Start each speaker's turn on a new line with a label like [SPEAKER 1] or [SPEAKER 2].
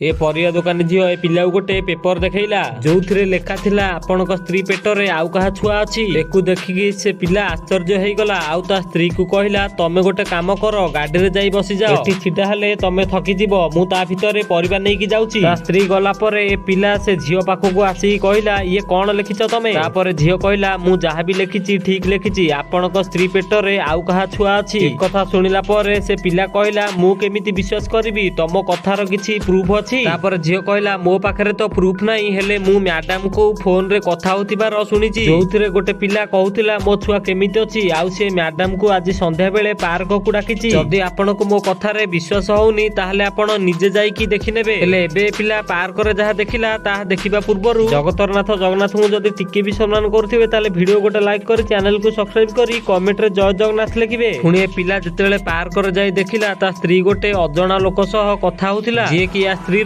[SPEAKER 1] ଏ ପରିବା ଦୋକାନୀ ଝିଅ ଏ ପିଲାକୁ ଗୋଟେ ପେପର ଦେଖେଇଲା, ଯୋଉଥିରେ ଲେଖା ଥିଲା ଆପଣଙ୍କ ସ୍ତ୍ରୀ ପେଟରେ ଆଉ କାହା ଛୁଆ ଅଛି। ଏକୁ ଦେଖିକି ସେ ପିଲା ଆଶ୍ଚର୍ଯ୍ୟ ହେଇଗଲା ଆଉ ତା ସ୍ତ୍ରୀକୁ କହିଲା, ତମେ ଗୋଟେ କାମ କର, ଗାଡିରେ ଯାଇ ବସିଯାଅ, ଏଠି ଛିଡା ହେଲେ ତମେ ଥକିଯିବ, ମୁଁ ତା ଭିତରେ ପରିବା ନେଇକି ଯାଉଛି। ତା ସ୍ତ୍ରୀ ଗଲା ପରେ ଏ ପିଲା ସେ ଝିଅ ପାଖକୁ ଆସିକି କହିଲା, ଇଏ କଣ ଲେଖିଛ ତମେ? ତାପରେ ଝିଅ କହିଲା, ମୁଁ ଯାହା ବି ଲେଖିଛି ଠିକ ଲେଖିଛି, ଆପଣଙ୍କ ସ୍ତ୍ରୀ ପେଟରେ ଆଉ କାହା ଛୁଆ ଅଛି। ଏ କଥା ଶୁଣିଲା ପରେ ସେ ପିଲା କହିଲା, ମୁଁ କେମିତି ବିଶ୍ୱାସ କରିବି, ତମ କଥାର କିଛି ପ୍ରୁଫ ଅଛି? ତାପରେ ଝିଅ କହିଲା, ମୋ ପାଖରେ ତ ପ୍ରୁଫ ନାହିଁ, ହେଲେ ମୁଁ ମ୍ୟାଡାମକୁ ଫୋନରେ କଥା ହଉଥିବାର ଶୁଣିଛି, ଯୋଉଥିରେ ଗୋଟେ ପିଲା କହୁଥିଲା ମୋ ଛୁଆ କେମିତି ଅଛି, ଆଉ ସେ ମ୍ୟାଡାମକୁ ଆଜି ସନ୍ଧ୍ୟା ବେଳେ ପାର୍କକୁ ଡାକିଛି। ଯଦି ଆପଣଙ୍କୁ ମୋ କଥାରେ ବିଶ୍ୱାସ ହଉନି ତାହେଲେ ଆପଣ ନିଜେ ଯାଇକି ଦେଖିନେବେ। ହେଲେ ଏବେ ପିଲା ପାର୍କରେ ଯାହା ଦେଖିଲା ତାହା ଦେଖିବା ପୂର୍ବରୁ ଜଗତର ନାଥ ଜଗନ୍ନାଥଙ୍କୁ ଯଦି ଟିକେ ବି ସମ୍ମାନ କରୁଥିବେ ତାହେଲେ ଭିଡିଓ ଗୋଟେ ଲାଇକ୍ କରି ଚ୍ୟାନେଲକୁ ସବସ୍କ୍ରାଇବ କରି କମେଣ୍ଟରେ ଜୟ ଜଗନ୍ନାଥ ଲେଖିବେ। ପୁଣି ଏ ପିଲା ଯେତେବେଳେ ପାର୍କରେ ଯାଇ ଦେଖିଲା ତା ସ୍ତ୍ରୀ ଗୋଟେ ଅଜଣା ଲୋକ ସହ କଥା ହଉଥିଲା, ଯିଏକି ୟା ସ୍ତ୍ରୀ